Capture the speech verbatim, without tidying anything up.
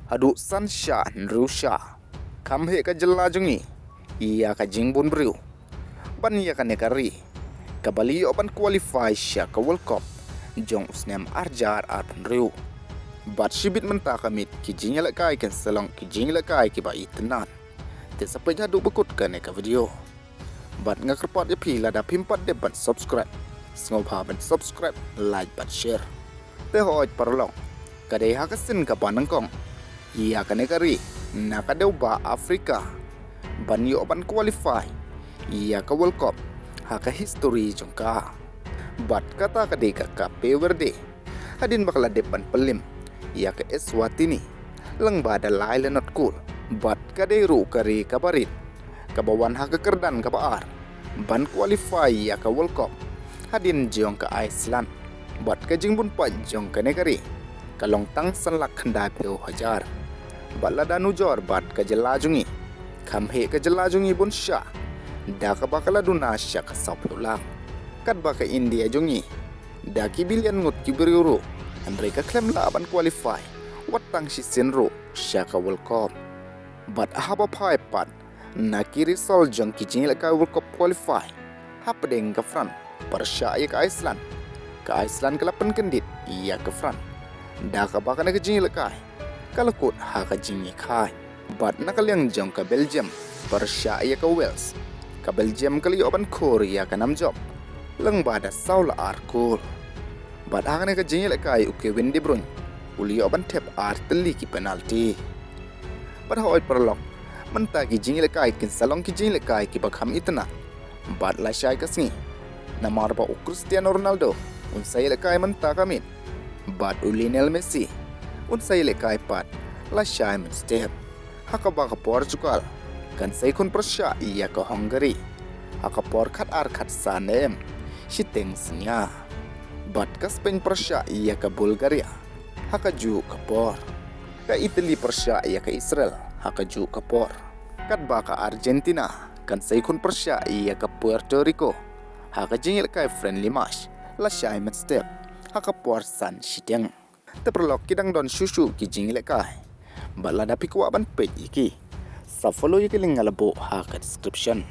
Haduh san shah hynriew shah, kham heh ka jylla jong ngi ïa ka jingbun briew ban ïa kane ka ri kaba la ïoh ban qualify sha ka World Cup jong u snem ar hajar arphew hynriew. Bad shibit mynta ka miet ki jingïalehkai kin sa long ki jingïalehkai kiba itynnad. Te sa peit haduh ba kut kane ka video. Bad nga kyrpad ïa phi, lada phim pat dep ban subscribe, sngewbha ban subscribe, like bad share. Te hooid paralok, ka dei ha ka sien kaba nyngkong ïa kane ka ri na ka dewbah Africa ban ïoh ban qualify ïa ka World Cup ha ka history jong ka. Bad kata ka dei ka Cape Verde, hadien ba ka la dep ban pynliem ïa ka Eswatini lyngba da lai la nod kol. Bad ka dei ruh ka ri kaba rit kaba wan ha ka kyrdan kaba ar ban qualify ïa ka World Cup hadien jong ka Iceland. Bad ka jingbun pait jong kane ka ri ka long tang san lak khyndai phew hajar. Bad lada nujor bad ka jylla jong ngi, kham heh ka jylla jong ngi bun shah, da kaba ka la duna sha ka saw phew lak. Katba ka India jong ngi, da ki billion ngut ki briew ruh, hynrei ka khlem lah ban qualify wat tang shisien ruh sha ka World Cup. Bad haba phai pat na ki result jong ki jingïalehkai World Cup qualify, hapdeng ka France pyrshah ïa ka Iceland, ka Iceland ka la pynkyndit ïa ka France, da kaba kane ka jingïalehkai ka la kut ha ka jingïakhaiñ. Bad na ka liang jong ka Belgium pyrshah ïa ka Wales, ka Belgium ka la ïoh ban khur ïa ka nam jop lyngba da saw la ar kol. Bad ha kane ka jingïalehkai u Kevin De Bruyne u la ïoh ban thep ar tylli ki penalty. Bad hooid paralok, mynta ki jingïalehkai kin sa long ki jingïalehkai kiba kham itynnad bad lashai ka sngi, namar ba u Cristiano Ronaldo un sa ïalehkai mynta ka miet, bad u Lionel Messi un sa ïalehkai pat lashai mynstep. Ha kaba ka Portugal kan sa ïakhun pyrshah ïa ka Hungary ha ka por khatar khatsan ne em shiteng synñia. Bad ka Spain pyrshah ïa ka Bulgaria ha kajuh ka por. Ka Italy pyrshah ïa ka Israel ha kajuh ka por. Katba ka Argentina kan sa ïakhun pyrshah ïa ka Puerto Rico ha ka jingïalehkai friendly match lashai mynstep ha ka por san shiteng. Te paralok, ki dang don shuh shuh ki jingïalehkai. Bad lada phi kwah ban peit ïa ki, sa follow ïa ka link nga la buh ha ka description.